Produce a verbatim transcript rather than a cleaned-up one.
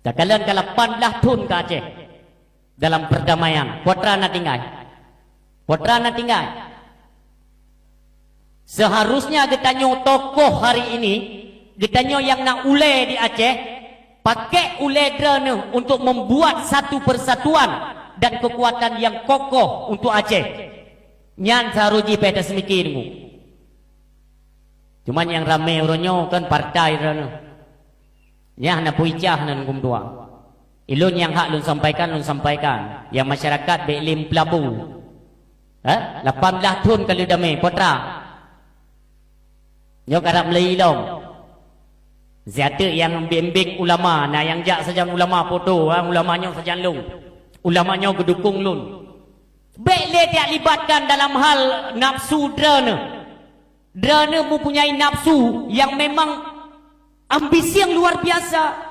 Takalon ka lapan blaih thon ka Aceh dalam perdamaian. Peue teuma na tinggai? Peue teuma na tinggai? Seharusnya geutanyoe tokoh hari ini, geutanyoe nyang na ulée di Aceh, pakai ulée droeneuh untuk membuat satu persatuan dan kekuatan yang kokoh untuk Aceh. Nyan seharusnya jih payah taseumiké deungoe. Cuman nyang ramé uroe nyoe kan partai droeneuh. Nyan hana peue icah nan geumeudua. Ilôn nyang hak lôn sampaikan, lôn sampaikan. Nyang masyarakat bék lé peulabu. Eh? Lapan blaih thon ka lheueh damé, peue teuma. Nyoe karab meulayi lom. Siat teuk nyang bimbing ulama, na nyang jak sajan ulama foto, ha, ulama nyoe sajan lôn. Ulama nyoe geudukong lôn. Bék lé tajak libatkan dalam hal nafsu droeneuh. Droeneuh mempunyai nafsu yang memang ambisi yang luar biasa.